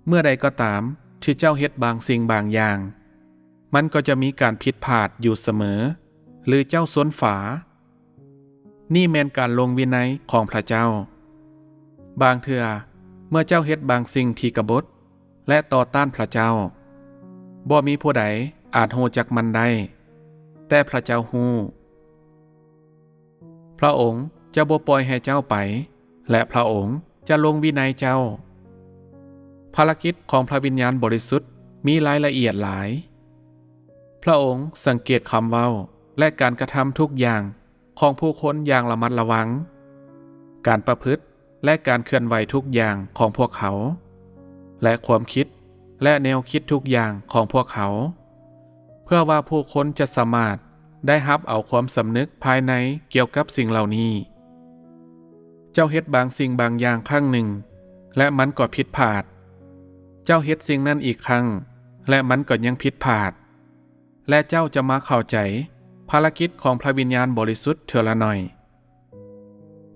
ເມື່ອໃດກໍຕາມທີ່ເຈົ້າເຮັດບາງສິ່ງບາງຢ່າງ, ມັນກໍຈະມີການຜິດພາດຢູ່ສະເໝີ ຫຼື ເຈົ້າຊົນຝາ. ນີ້ແມ່ນການລົງວິໄນຂອງພຣະເຈົ້າ. ບາງເທື່ອ, ເມື່ອເຈົ້າເຮັດບາງສິ່ງທີ່ກະບົດ ແລະ ຕໍ່ຕ້ານພຣະເຈົ້າ, ບໍ່ມີຜູ້ໃດອາດຮູ້ຈັກມັນໄດ້, ແຕ່ພຣະເຈົ້າຮູ້. ພຣະອົງຈະບໍ່ປ່ອຍໃຫ້ເຈົ້າໄປ, ແລະ ພຣະອົງຈະລົງວິໄນເຈົ້າ. ພາລະກິດຂອງພຣະວິນຍານບໍລິສຸດມີລາຍລະອຽດຫຼາຍ. ພຣະອົງສັງເກດຄຳເວົ້າ ແລະ ການກະທຳທຸກຢ່າງຂອງຜູ້ຄົນຢ່າງລະມັດລະວັງ, ການປະພຶດ ແລະ ການເຄື່ອນໄຫວທຸກຢ່າງຂອງພວກເຂົາ ແລະ ຄວາມຄິດ ແລະ ແນວຄິດທຸກຢ່າງຂອງພວກເຂົາ, ເພື່ອວ່າຜູ້ຄົນຈະສາມາດໄດ້ຮັບເອົາຄວາມສຳນຶກພາຍໃນກ່ຽວກັບສິ່ງເຫຼົ່ານີ້. ເຈົ້າເຮັດບາງສິ່ງບາງຢ່າງຄັ້ງໜຶ່ງ ແລະ ມັນກໍຜິດພາດ. ເຈົ້າເຮັດສິ່ງນັ້ນອີກຄັ້ງ ແລະ ມັນກໍຍັງຜິດພາດ. ແລະ ເຈົ້າຈະມາເຂົ້າໃຈພາລະກິດຂອງພຣະວິນຍານບໍລິສຸດເທື່ອລະໜ້ອຍ.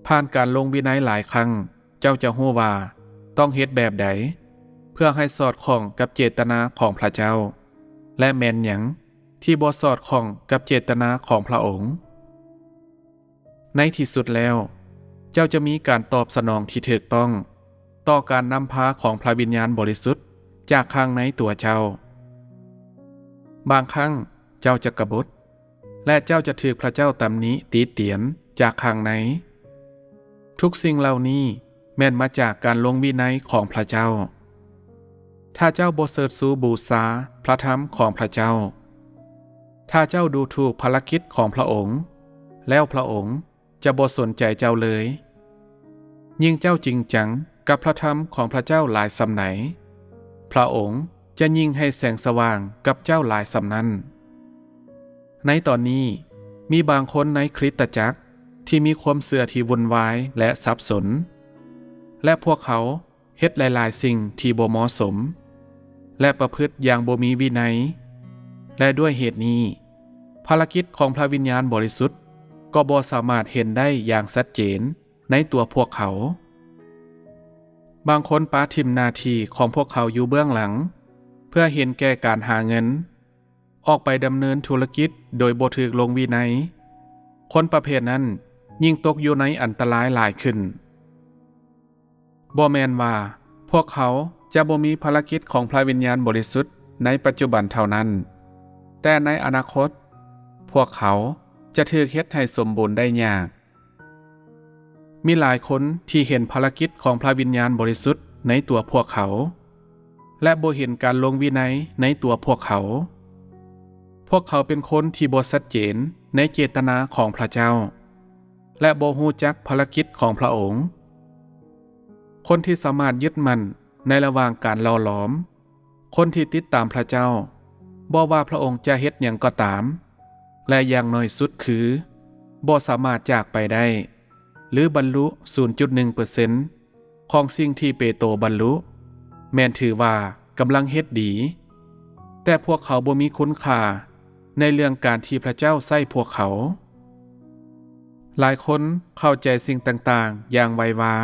ຜ່ານການລົງວິໄນຫຼາຍຄັ້ງ, ເຈົ້າຈະຮູ້ວ່າຕ້ອງເຮັດແບບໃດ ເພື່ອໃຫ້ສອດຄ່ອງກັບເຈດຕະນາຂອງພຣະເຈົ້າ ແລະ ແມ່ນຫຍັງທີ່ບໍ່ສອດຄ່ອງກັບເຈດຕະນາຂອງພຣະອົງ. ໃນທີ່ສຸດແລ້ວ, ເຈົ້າຈະມີການຕອບສະໜອງທີ່ຖືກຕ້ອງຕໍ່ການນຳພາຂອງພຣະວິນຍານບໍລິສຸດຈາກຂ້າງໃນຕົວເຈົ້າ. ບາງຄັ້ງເຈົ້າຈະກະບົດ, ແລະ ເຈົ້າຈະຖືກພຣະເຈົ້າຕຳໜິຕິຕຽນຈາກຂ້າງໃນ. ທຸກສິ່ງເຫຼົ່ານີ້ ແມ່ນມາຈາກການລົງວິໄນຂອງພຣະເຈົ້າ. ຖ້າເຈົ້າບໍ່ເຊີດຊູບູຊາພຣະທຳຂອງພຣະເຈົ້າ, ຖ້າເຈົ້າດູຖູກພາລະກິດຂອງພຣະອົງ, ແລ້ວພຣະອົງຈະບໍ່ສົນໃຈເຈົ້າເລີຍ. ຍິ່ງເຈົ້າຈິງຈັງກັບພຣະທຳຂອງພຣະເຈົ້າຫຼາຍສ່ຳໃດ, ພຣະອົງຈະຍິ່ງໃຫ້ແສງສະຫວ່າງກັບເຈົ້າຫຼາຍສ່ຳນັ້ນ. ໃນຕອນນີ້, ມີບາງຄົນໃນຄຣິສຕະຈັກທີ່ມີຄວາມເຊື່ອທີ່ວຸ່ນວາຍ ແລະ ສັບສົນ, ແລະ ພວກເຂົາເຮັດຫຼາຍໆສິ່ງທີ່ບໍ່ເໝາະສົມ ແລະ ປະພຶດຢ່າງບໍ່ມີວິໄນ, ແລະ ດ້ວຍເຫດນີ້, ພາລະກິດຂອງພຣະວິນຍານບໍລິສຸດກໍບໍ່ສາມາດເຫັນໄດ້ຢ່າງຊັດເຈນໃນຕົວພວກເຂົາ. ບາງຄົນປະຖິ້ມໜ້າທີ່ຂອງພວກເຂົາຢູ່ເບື້ອງຫຼັງ ເພື່ອເຫັນແກ່ການຫາເງິນ, ອອກໄປດຳເນີນທຸລະກິດໂດຍບໍ່ຖືກລົງວິໄນ. ຄົນປະເພດນັ້ນຍິ່ງຕົກຢູ່ໃນອັນຕະລາຍຫຼາຍຂຶ້ນ. ບໍ່ແມ່ນວ່າພວກເຂົາຈະບໍ່ມີພາລະກິດຂອງພຣະວິນຍານບໍລິສຸດໃນປັດຈຸບັນເທົ່ານັ້ນ, ແຕ່ໃນອະນາຄົດ, ພວກເຂົາຈະຖືກເຮັດໃຫ້ສົມບູນໄດ້ຍາກ. ມີຫຼາຍຄົນທີ່ເຫັນພາລະກິດຂອງພຣະວິນຍານບໍລິສຸດໃນຕົວພວກເຂົາ ແລະ ບໍ່ເຫັນການລົງວິໄນໃນຕົວພວກເຂົາ. ພວກເຂົາເປັນຄົນທີ່ບໍ່ຊັດເຈນໃນເຈດຕະນາຂອງພຣະເຈົ້າ ແລະ ບໍ່ຮູ້ຈັກພາລະກິດຂອງພຣະອົງ. ຄົນທີ່ສາມາດຍຶດໝັ້ນໃນລະຫວ່າງການຫຼໍ່ຫຼອມ, ຄົນທີ່ຕິດຕາມພຣະເຈົ້າ, ບໍ່ວ່າພຣະອົງຈະເຮັດຫຍັງກໍຕາມ, ແລະ ຢ່າງໜ້ອຍສຸດຄື ບໍ່ສາມາດຈາກໄປໄດ້ ຫຼື ບັນລຸສູນຈຸດໜຶ່ງເປີເຊັນຂອງສິ່ງທີ່ເປໂຕບັນລຸ, ແມ່ນຖືວ່າກຳລັງເຮັດດີ, ແຕ່ພວກເຂົາບໍ່ມີຄຸນຄ່າໃນເລື່ອງການທີ່ພຣະເຈົ້າໃຊ້ພວກເຂົາ. ຫຼາຍຄົນເຂົ້າໃຈສິ່ງຕ່າງໆຢ່າງໄວວາ,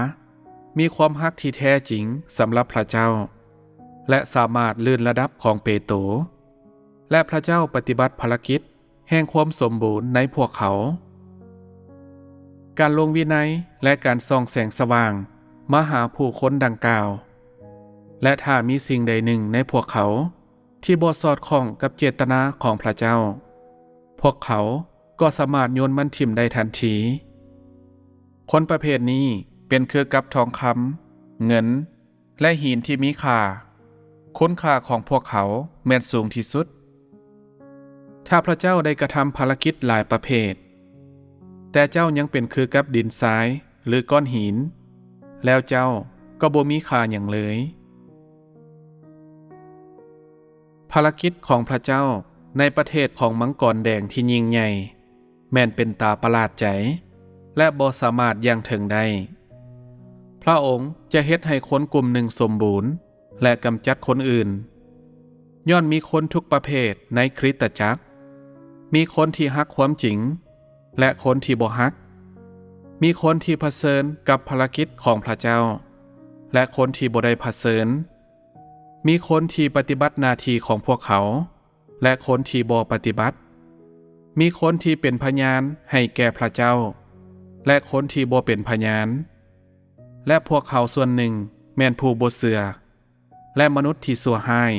ມີຄວາມຮັກທີ່ແທ້ຈິງສຳລັບພຣະເຈົ້າ ແລະ ສາມາດລື່ນລະດັບຂອງເປໂຕ ແລະ ພຣະເຈົ້າປະຕິບັດພາລະກິດແຫ່ງຄວາມສົມບູນໃນພວກເຂົາ. ການລົງວິໄນ ແລະ ການສ່ອງແສງສະຫວ່າງມາຫາຜູ້ຄົນດັ່ງກ່າວ, ແລະ ຖ້າມີສິ່ງໃດໜຶ່ງໃນພວກເຂົາທີ່ບໍ່ສອດຄ່ອງກັບເຈດຕະນາຂອງພຣະເຈົ້າ, ພວກເຂົາກໍສາມາດໂຍນມັນຖິ້ມໄດ້ທັນທີ. ຄົນປະເພດນີ້ເປັນຄືກັບທອງຄຳ, ເງິນ ແລະ ຫີນທີ່ມີຄ່າ, ຄຸນຄ່າຂອງພວກເຂົາແມ່ນສູງທີ່ສຸດ. ຖ້າພຣະເຈົ້າໄດ້ກະທຳພາລະກິດຫຼາຍປະເພດ, ແຕ່ເຈົ້າຍັງເປັນຄືກັບດິນຊາຍ ຫຼື ກ້ອນຫີນ, ແລ້ວເຈົ້າກໍບໍ່ມີຄ່າຫຍັງເລີຍ. ພາລະກິດຂອງພຣະເຈົ້າໃນປະເທດຂອງມັງກອນແດງທີ່ຍິ່ງໃຫຍ່ ແມ່ນເປັນຕາປະຫຼາດໃຈ ແລະ ບໍ່ສາມາດຢ່າງເຖິງໄດ້. ພຣະອົງຈະເຮັດໃຫ້ຄົນກຸ່ມໜຶ່ງສົມບູນ ແລະ ກຳຈັດຄົນອື່ນ. ຍ້ອນມີຄົນທຸກປະເພດໃນຄຣິສຕະຈັກ, ມີຄົນທີ່ຮັກຄວາມຈິງ ແລະ ຄົນທີ່ບໍ່ຮັກ, ມີຄົນທີ່ຜະເຊີນກັບພາລະກິດຂອງພຣະເຈົ້າ ແລະ ຄົນທີ່ບໍ່ໄດ້ຜະເຊີນ, ມີຄົນທີ່ປະຕິບັດໜ້າທີ່ຂອງພວກເຂົາ ແລະ ຄົນທີ່ບໍ່ປະຕິບັດ, ມີຄົນທີ່ເປັນພະຍານໃຫ້ແກ່ພຣະເຈົ້າ ແລະ ຄົນທີ່ບໍ່ເປັນພະຍານ, ແລະ ພວກເຂົາສ່ວນໜຶ່ງແມ່ນຜູ້ບໍ່ເຊື່ອ ແລະ ມະນຸດທີ່ຊົ່ວຮ້າຍ,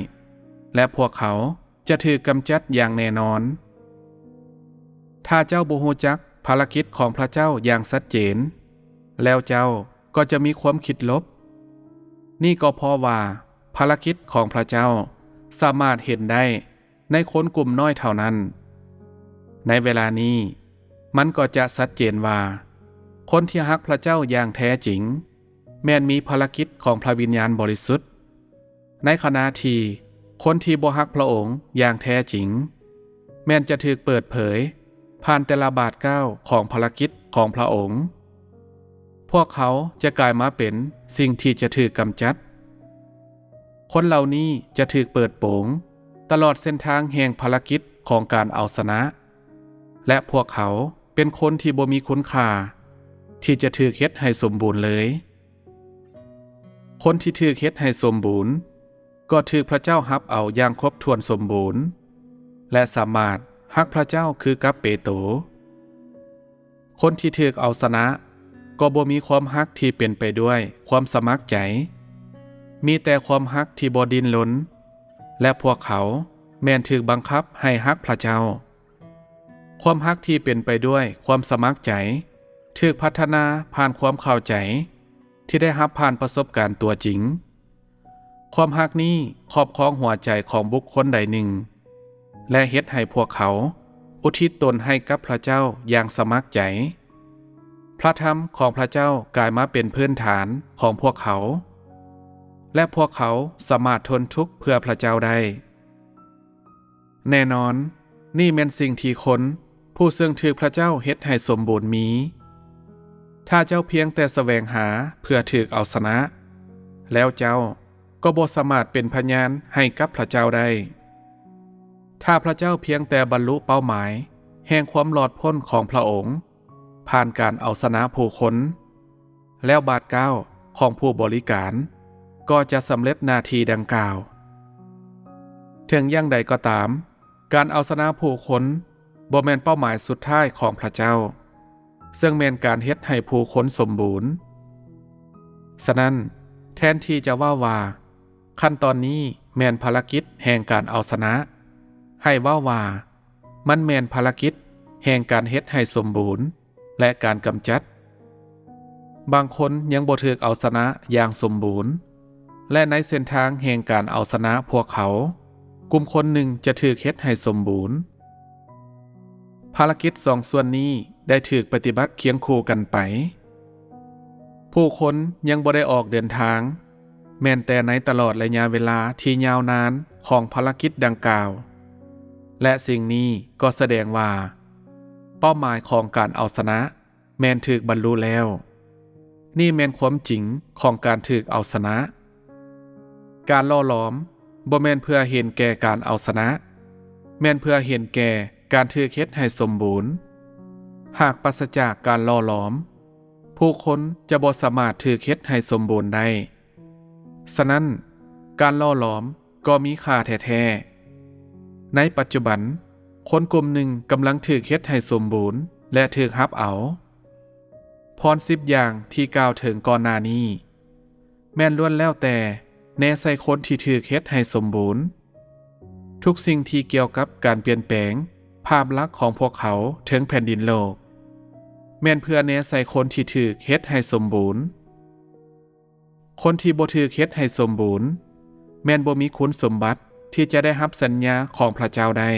ແລະ ພວກເຂົາຈະຖືກກຳຈັດຢ່າງແນ່ນອນ. ຖ້າເຈົ້າບໍ່ຮູ້ຈັກພາລະກິດຂອງພຣະເຈົ້າຢ່າງຊັດເຈນ, ແລ້ວເຈົ້າກໍຈະມີຄວາມຄິດລົບ. ນີ້ກໍເພາະວ່າພາລະກິດຂອງພຣະເຈົ້າສາມາດເຫັນໄດ້ໃນຄົນກຸ່ມນ້ອຍເທົ່ານັ້ນ. ໃນເວລານີ້, ມັນກໍຈະຊັດເຈນວ່າ ຄົນທີ່ຮັກພຣະເຈົ້າຢ່າງແທ້ຈິງ ແມ່ນມີພາລະກິດຂອງພຣະວິນຍານບໍລິສຸດ, ໃນຂະນະທີ່ຄົນທີ່ບໍ່ຮັກພຣະອົງຢ່າງແທ້ຈິງ ແມ່ນຈະຖືກເປີດເຜີຍຜ່ານແຕ່ລະບາດກ້າວຂອງພາລະກິດຂອງພຣະອົງ. ພວກເຂົາຈະກາຍມາເປັນສິ່ງທີ່ຈະຖືກກຳຈັດ. ຄົນເຫຼົ່ານີ້ຈະຖືກເປີດໂປງຕະຫຼອດເສັ້ນທາງແຫ່ງພາລະກິດຂອງການເອົາຊະນະ, ແລະ ພວກເຂົາເປັນຄົນທີ່ບໍ່ມີຄຸນຄ່າທີ່ຈະຖືກເຮັດໃຫ້ສົມບູນເລີຍ. ຄົນທີ່ຖືກເຮັດໃຫ້ສົມບູນ ກໍຖືກພຣະເຈົ້າຮັບເອົາຢ່າງຄົບຖ້ວນສົມບູນ ແລະ ສາມາດຮັກພຣະເຈົ້າຄືກັບເປໂຕ. ຄົນທີ່ຖືກເອົາຊະນະກໍບໍ່ມີຄວາມຮັກທີ່ເປັນໄປດ້ວຍຄວາມສະໝັກໃຈ, ມີແຕ່ຄວາມຮັກທີ່ບໍ່ດີ້ນລົນ, ແລະ ພວກເຂົາແມ່ນຖືກບັງຄັບໃຫ້ຮັກພຣະເຈົ້າ. ຄວາມຮັກທີ່ເປັນໄປດ້ວຍຄວາມສະໝັກໃຈ ຖືກພັດທະນາຜ່ານຄວາມເຂົ້າໃຈ ທີ່ໄດ້ຮັບຜ່ານປະສົບການຕົວຈິງ. ຄວາມຮັກນີ້ຄອບຄອງຫົວໃຈຂອງບຸກຄົນໃດໜຶ່ງ ແລະ ເຮັດໃຫ້ພວກເຂົາອຸທິດຕົນໃຫ້ກັບພະເຈົ້າຢ່າງສະໝັກໃຈ. ພະທຳຂອງພະເຈົ້າກາຍມາເປັນພື້ນຖານຂອງພວກເຂົາ ແລະ ພວກເຂົາສາມາດທົນທຸກເພື່ອພະເຈົ້າໄດ້. ແນ່ນອນ, ນີ້ແມ່ນສິ່ງທີ່ຄົນຜູ້ເຊິ່ງຖືກພະເຈົ້າເຮັດໃຫ້ສົມບູນມີ. ຖ້າເຈົ້າພຽງແຕ່ສະແຫວງຫາເພື່ອຖືກເອົາຊະນະ, ແລ້ວເຈົ້າກໍບໍ່ສາມາດເປັນພະຍານໃຫ້ກັບພະເຈົ້າໄດ້. ຖ້າພະເຈົ້າພຽງແຕ່ບັນລຸເປົ້າໝາຍແຫ່ງຄວາມລອດພົ້ນຂອງພະອົງ ຜ່ານການເອົາຊະນະຜູ້ຄົນ, ແລ້ວບາດກ້າວຂອງຜູ້ບໍລິການກໍຈະສຳເລັດໜ້າທີ່ດັ່ງກ່າວ. ເຖິງຢ່າງໃດກໍຕາມ, ການເອົາຊະນະຜູ້ຄົນບໍ່ແມ່ນເປົ້າໝາຍສຸດທ້າຍຂອງພະເຈົ້າ, ເຊິ່ງແມ່ນການເຮັດໃຫ້ຜູ້ຄົນສົມບູນ. ສະນັ້ນ, ແທນທີ່ຈະເວົ້າວ່າ ຂັ້ນຕອນນີ້ແມ່ນພາລະກິດແຫ່ງການເອົາຊະນະ, ໃຫ້ເວົ້າວ່າ ມັນແມ່ນພາລະກິດແຫ່ງການເຮັດໃຫ້ສົມບູນ ແລະ ການກຳຈັດ. ບາງຄົນຍັງບໍ່ຖືກເອົາຊະນະຢ່າງສົມບູນ, ແລະ ໃນເສັ້ນທາງແຫ່ງການເອົາຊະນະພວກເຂົາ, ກຸ່ມຄົນໜຶ່ງຈະຖືກເຮັດໃຫ້ສົມບູນ. ພາລະກິດສອງສ່ວນນີ້ໄດ້ຖືກປະຕິບັດຄຽງຄູ່ກັນໄປ. ຜູ້ຄົນຍັງບໍ່ໄດ້ອອກເດີນທາງ, ແມ່ນແຕ່ໃນຕະຫຼອດໄລຍະເວລາທີ່ຍາວນານຂອງພາລະກິດດັ່ງກ່າວ, ແລະ ສິ່ງນີ້ກໍສະແດງວ່າ ເປົ້າໝາຍຂອງການເອົາຊະນະແມ່ນຖືກບັນລຸແລ້ວ. ນີ້ແມ່ນຄວາມຈິງຂອງການຖືກເອົາຊະນະ. ການຫຼໍ່ຫຼອມບໍ່ແມ່ນເພື່ອເຫັນແກ່ການເອົາຊະນະ, ແມ່ນເພື່ອເຫັນແກ່ການຖືກເຮັດໃຫ້ສົມບູນ. ຫາກປາສະຈາກການຫຼໍ່ຫຼອມ, ຜູ້ຄົນຈະບໍ່ສາມາດຖືກເຮັດໃຫ້ສົມບູນໄດ້. ສະນັ້ນ, ການຫຼໍ່ຫຼອມກໍມີຄ່າແທ້ໆ. ໃນປັດຈຸບັນ, ຄົນກຸ່ມໜຶ່ງກຳລັງຖືກເຮັດໃຫ້ສົມບູນ ແລະ ຖືກຮັບເອົາ. ພອນສິບຢ່າງທີ່ກ່າວເຖິງກ່ອນໜ້ານີ້ ແມ່ນລ້ວນແລ້ວແຕ່ແນໃສ່ຄົນທີ່ຖືກເຮັດໃຫ້ສົມບູນ. ທຸກສິ່ງທີ່ກ່ຽວກັບການປ່ຽນແປງພາບລັກຂອງພວກເຂົາເທິງແຜ່ນດິນໂລກ ແມ່ນເພື່ອແນໃສ່ຄົນທີ່ຖືກເຮັດໃຫ້ສົມບູນ. ຄົນທີ່ບໍ່ຖືກເຮັດໃຫ້ສົມບູນ ແມ່ນບໍ່ມີຄຸນສົມບັດທີ່ຈະໄດ້ຮັບສັນຍາຂອງພະເຈົ້າໄດ້.